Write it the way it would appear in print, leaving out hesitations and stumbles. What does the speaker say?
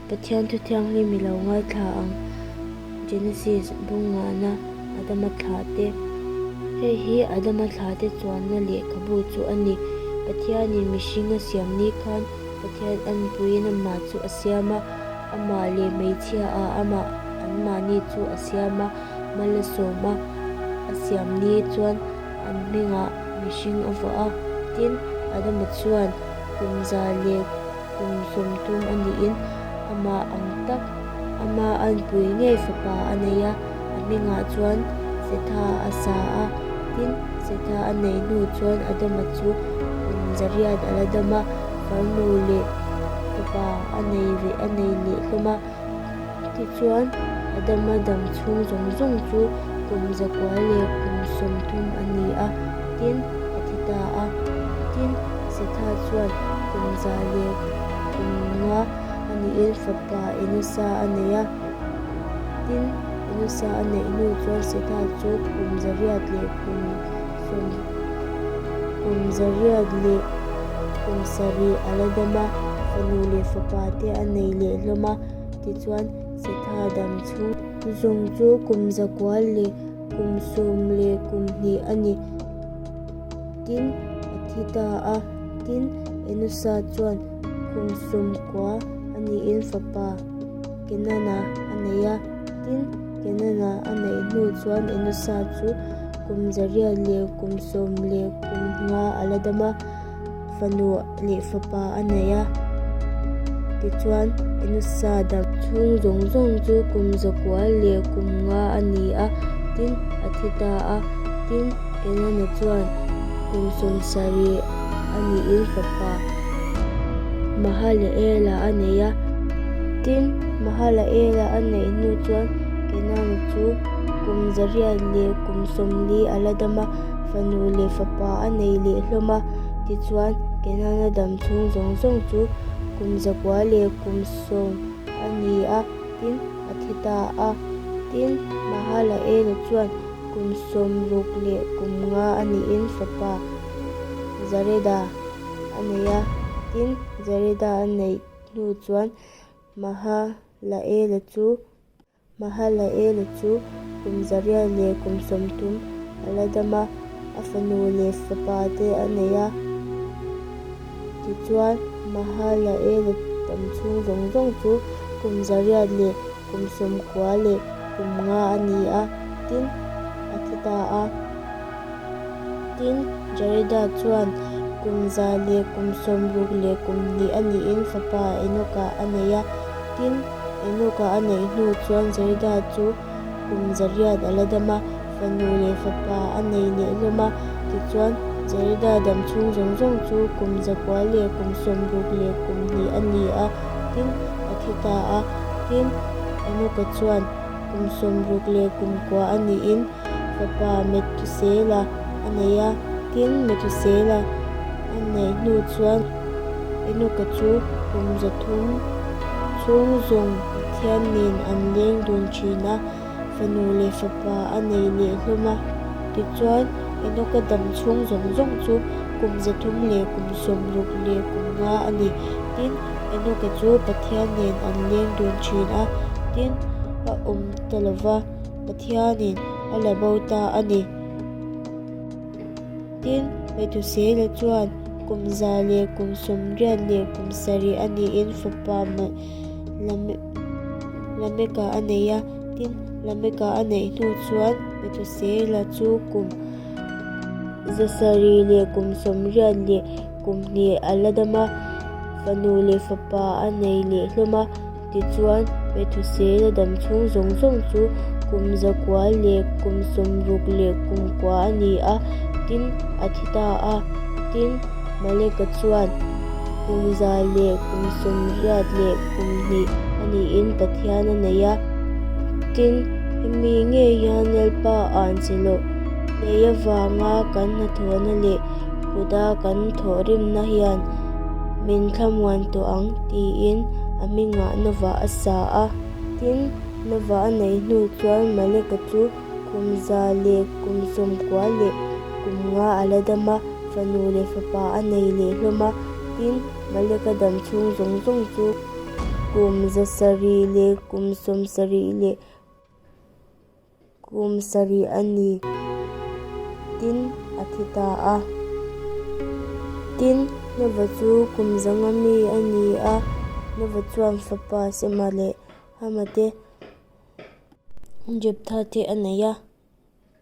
Pathian Thu Thianghlim i lo ngaithla ang. Genesis, Bungngahna, Adama thlahte. Hei hi Adama thlahte chuanna lehkhabu chu a ni. Pathianin mihring a siam ni khan Pathian anpuiin amah chu a siam a, amah leh hmeichhia ah amah anmahni chu a siam a, mal a sawm a, a siam ni chuan an hmingah mihring a vuah a. Tin, Adama chuan kum za leh Kum 30 a niin amah ang tak ama anpui ngei fapa a nei a, a hmingah chuan Setha a sa a. Tin, Setha a neih hnu chuan Adama chu kum 800 a la dam a, farnu leh fapa a nei ve a nei leh hlawm a. Tichuan, Adama dam chhung zawng zawng chu kum 900 leh kum 30 a ni a, tin, a thi ta a. Tin, Setha chuan kum 105 a niin fapa Enosa a nei a. Tin, Enosa a neih hnu chuan Setha chu kum 800 leh kum sawm kum 800 leh kum 7 a la dam a, fanu leh fapa te a nei leh hlawm a. Tichuan, Setha dam chhung zawng chu kum 900 leh kum 12 a ni. Tin, a thi ta a. Tin, Enosa chuan kum 90 a niin fapa Kenana a nei a. Tin, Kenana a neih hnu chuan Enosa chu kum 800 leh kum 15 a la dam a, fanu leh fapa a nei a. Tichuan, Enosa dam chhung zawng zawng chu kum 900 leh kum 5 a ni a, tin, a thi ta a. Tin, Kenana chuan kum 70 a niin fapa Mahalaela a nei a. Tin, Mahalaela a neih hnu chuan Kenana chu kum 800 leh kum 40 a la dam a, fanu leh fapa a nei leh hlawm a. Tichuan, Kenana dam chhung zawng zawng chu kum 900 leh kum 10 a ni a, tin, a thi ta a. Tin, Mahalaela chuan Kum 60 leh kum 5 a niin fapa Jareda a nei a. Tin, Jareda a neih hnu chuan Mahalaela chu Mahalaela chu kum 800 leh kum 30 a la dam a, a fanu leh fapa te a nei a. Tichuan, Mahalaela dam chhung zawng zawng chu kum 800 leh kum 90 leh kum 5 a ni a, tin, a thi ta a. Tin, Jareda chuan kum 100 leh kum 60 leh kum 2 a niin fapa Enoka a nei a. Tin, Enoka a neih hnu chuan Jareda chu kum 800 a la dam a, fanu leh fapa a nei leh hlawm a. Tichuan, Jareda dam chhung zawng zawng chu kum 900 leh kum 60 leh kum 2 a ni a, tin, a thi ta a. Tin, Enoka chuan kum 60 leh kum 9 a niin fapa Methusela a nei a. Tin, Methusela a neih hnu chuan Enoka chu kum 300 chhung zawng Pathian nen an leng dun thin a. Fanu leh fapa a nei leh hlawm a. Tichuan, Enoka dam chhung zawng zawng chu kum 300 leh kum 60 leh kum 5 a ni. Tin, Enoka chu Pathian nen an leng dun thin a, tin, a awm ta lo va, Pathianin a la bo ta a ni. Tin, Methusela chuan kum 100 leh kum 80 leh kum 7 a niin fapa Lameka a nei a. Tin, Lameka a neih hnu chuan Methusela chu kum 700 leh kum 80 leh kum 2 a la dam a, fanu leh fapa a nei leh hlawm a. Tichuan, Methusela dam chhung zawng zawng chu kum 900 leh kum 60 leh kum 9 a ni a, tin, a thi ta a. Tin, Maleka chuan kum 100 leh kum 80 leh kum 2 a niin Pathian a nei a. Tin, hemi ngei hian Lalpa anchilawh nei avanga kan hnathawhna leh kuta kan thawhrimna hian min thlamuan tawh ang tiin a hmingah Nova a sa a. Tin, Nova a neih hnu chuan Maleka chu kum 100 leh kum 90 leh kum 5 a la dam a, fanu leh fapa a nei leh hlawm a. Tin, Maleka dam chhung zawng zawng chu. kum 700 leh kum 70 leh kum 7 a ni. Tin, a thi ta a. Tin, Nova chu kum 500 mi a ni a, Nova chuan fapa Sema leh Hama te, Jeptha te a nei a.